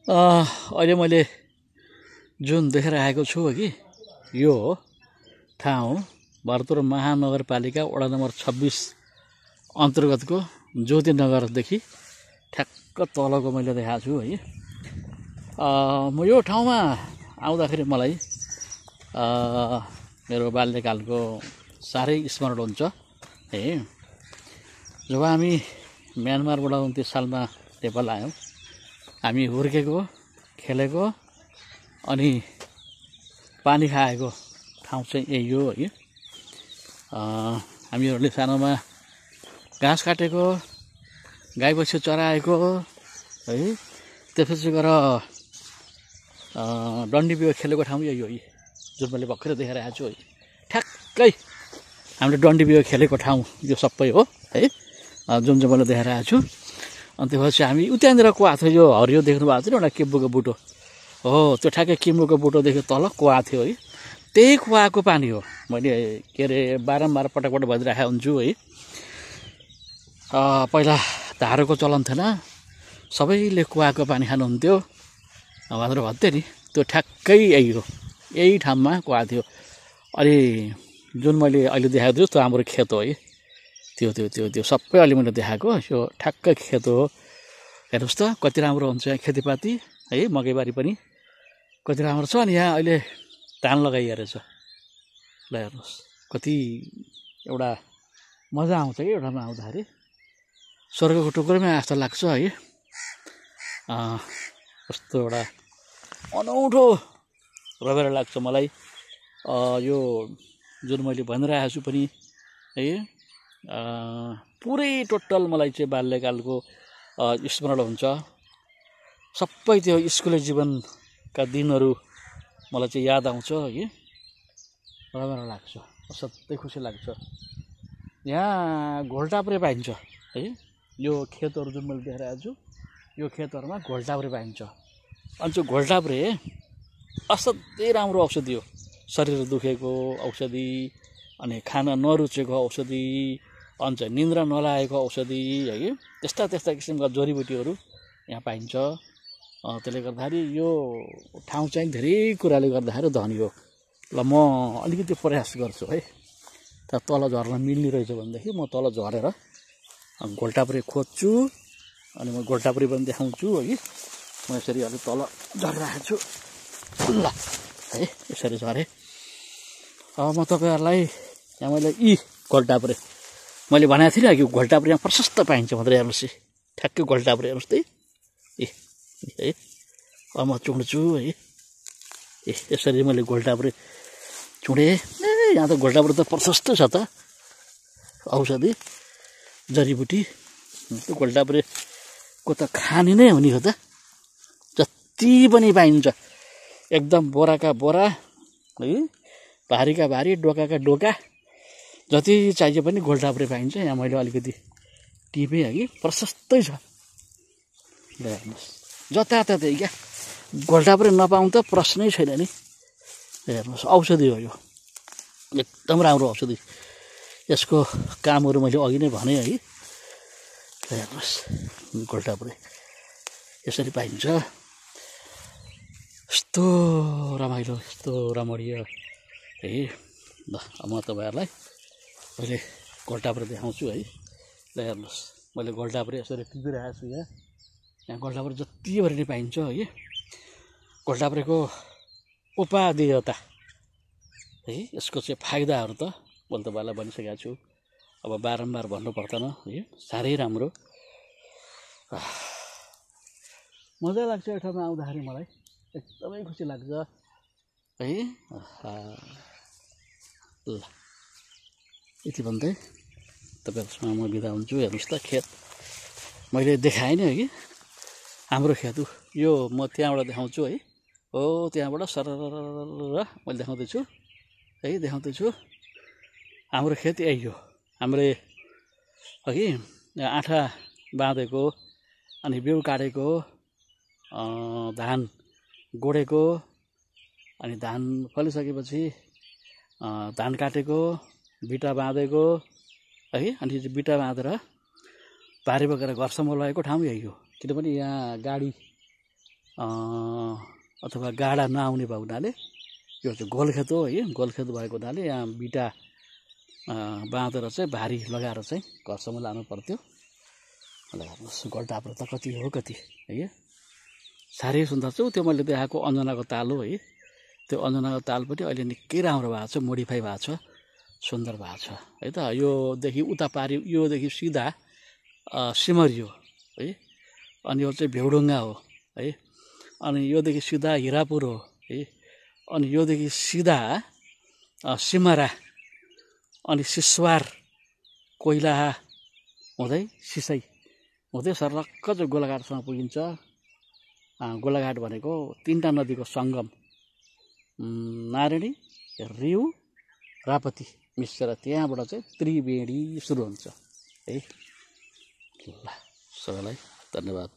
अहिले मैले जुन देखेर आएको छु कि यो हो ठाउँ भरतपुर महानगरपालिका वडा नम्बर 26 अन्तर्गतको ज्योतिनगरदेखि ठ्याक्क तलको मैले देखाएको छु है। म यो ठाउँमा आउँदाखेरि मलाई मेरो बाल्यकालको साह्रै स्मरण हुन्छ है। जब हामी म्यानमारबाट 29 सालमा नेपाल आयौँ, हामी हुर्केको, खेलेको अनि पानी खाएको ठाउँ चाहिँ यही हो है। हामीहरूले सानोमा घाँस काटेको, गाई बस्तु चराएको है। त्यसपछि गएर डन्डी बियो खेलेको ठाउँ यही हो है, जुन मैले भर्खरै देखेर आएको छु है। ठ्याक्कै हामीले डन्डी बियो खेलेको ठाउँ यो सबै हो है, जुन चाहिँ मैले देखाएर आएको छु। अनि त्यसपछि हामी उतातिर कुवा थियो, यो हरियो देख्नु भएको थियो नि एउटा किम्बुको बुटो हो, त्यो ठ्याक्कै किम्बुको बुटोदेखि तल कुवा थियो है। त्यही कुवाको पानी हो। मैले के अरे बारम्बार पटक भनिरहेको हुन्छु है। पहिला धारोको चलन थिएन, सबैले कुवाको पानी खानुहुन्थ्यो भनेर भन्थ्यो नि, त्यो ठ्याक्कै यही हो, यही ठाउँमा कुवा थियो। अनि जुन मैले अहिले देखाएको छु त्यो हाम्रो खेत हो है। त्यो त्यो त्यो त्यो सबै अहिले मैले देखाएको यो ठ्याक्कै खेत हो। हेर्नुहोस् त कति राम्रो हुन्छ यहाँ खेतीपाती है, मकैबारी पनि कति राम्रो छ। अनि यहाँ अहिले धान लगाइएको रहेछ। ल हेर्नुहोस् कति एउटा मजा आउँछ कि एउटामा आउँदाखेरि, स्वर्गको टुक्रोमै जस्तो लाग्छ है। कस्तो एउटा अनौठो रमाइलो लाग्छ मलाई यो जुन मैले भनिरहेको छु पनि है। पुरै टोटल मलाई चाहिँ बाल्यकालको स्मरण हुन्छ। सबै त्यो स्कुले जीवनका दिनहरू मलाई चाहिँ याद आउँछ है। रमाइलो लाग्छ, असाध्यै खुसी लाग्छ। यहाँ घोलटाप्रे पाइन्छ है। यो खेतहरू जुन मैले देखाइरहेको छु, यो खेतहरूमा घोलटाप्रे पाइन्छ। अनि त्यो घोलटाप्रे असाध्यै राम्रो औषधि हो, शरीर दुखेको औषधि, अनि खाना नरुचेको औषधि, अनि चाहिँ निन्द्रा नलागेको औषधि है। त्यस्ता त्यस्ता किसिमका जडीबुटीहरू यहाँ पाइन्छ। त्यसले गर्दाखेरि यो ठाउँ चाहिँ धेरै कुराले गर्दाखेरि धनी हो। ल म अलिकति प्रयास गर्छु है, तल झर्न मिल्ने रहेछ भनेदेखि म तल झरेर घोलटाप्रे खोज्छु, अनि म घोलटाप्रे पनि देखाउँछु है। म यसरी अलिक तल झरिरहेको छु ल है, यसरी झरेँ। अब म तपाईँहरूलाई यहाँ मैले घोलटाप्रे मैले भनेको थिएँ कि घोलटाप्रे यहाँ प्रशस्त पाइन्छ भनेर, हेर्नुहोस् ठ्याक्कै घोलटाप्रे हेर्नुहोस् त है। अब म चुड्छु है, यसरी मैले घोलटाप्रे चुडेँ। यहाँ त घोलटाप्रे त प्रशस्त छ त औषधि जडीबुटी। त्यो घोलटाप्रेको त खाने नै हो नि हो त, जति पनि पाइन्छ एकदम बोराका बोरा है, भारीका भारी, डोकाका डोका, जति चाहिए पनि घोलटाप्रे पाइन्छ। यहाँ मैले अलिकति टिपेँ है, प्रशस्तै छ। ल हेर्नुहोस् जताततै क्या घोलटाप्रे नपाउँ त प्रश्नै छैन नि। हेर्नुहोस् औषधि हो यो, एकदम राम्रो औषधि। यसको कामहरू मैले अघि नै भने है। हेर्नुहोस् घोलटाप्रे यसरी पाइन्छ। यस्तो रमाइलो, यस्तो रमणीय है। ल म तपाईँहरूलाई अहिले घोलटाप्रे देखाउँछु है। ल हेर्नुहोस् मैले घोलटाप्रे यसरी टिपिरहेको छु। यहाँ घोलटाप्रे जतिभरि नै पाइन्छ है। घोलटाप्रेको उपादेयता है, यसको चाहिँ फाइदाहरू त मैले तपाईँलाई भनिसकेको छु, अब बारम्बार भन्नु पर्दैन है। साह्रै राम्रो, मजा लाग्छ यो ठाउँमा आउँदाखेरि, मलाई एकदमै खुसी लाग्छ है। ल यति भन्दै तपाईँहरूसँग म बिदा हुन्छु। हेर्नुहोस् त खेत मैले देखाएँ नि कि हाम्रो खेत यो, म त्यहाँबाट देखाउँछु है। हो त्यहाँबाट सरर मैले देखाउँदैछु है, देखाउँदैछु हाम्रो खेत यही हो। हामीले अघि आँठा बाँधेको, अनि बिउ काटेको, धान गोडेको, अनि धान फलिसकेपछि धान काटेको, बिटा बाँधेको है। अनि बिटा बाँधेर भारी बोकेर घरसम्म लगेको ठाउँ यही हो। किनभने यहाँ गाडी अथवा गाडा नआउने भएको हुनाले यो चाहिँ गोलखेत हो है। गोलखेत भएको हुनाले यहाँ बिटा बाँधेर चाहिँ भारी लगाएर चाहिँ घरसम्म लानु पर्थ्यो। हेर्नुहोस् गलटाप्रो त कति हो कति है, साह्रै सुन्दर छ। त्यो मैले देखाएको अञ्जनाको ताल हो है। त्यो अञ्जनाको ताल पनि अहिले निकै राम्रो भएको छ, मोडिफाई भएको छ, सुन्दर भएको छ है त। योदेखि उता पारि योदेखि सिधा सिमरियो है, अनि यो चाहिँ भेउडुङ्गा हो है, अनि योदेखि सिधा हिरापुर हो है, अनि योदेखि सिधा सिमरा, अनि सिस्वार, कोइलाहा हुँदै सिसै हुँदै सर्लक्क चाहिँ गोलाघाटसँग पुगिन्छ। गोलाघाट भनेको 3टा नदीको सङ्गम, नारायणी, रिउ, रापती मिसेर त्यहाँबाट चाहिँ त्रिवेणी सुरु हुन्छ है। ल सबैलाई धन्यवाद।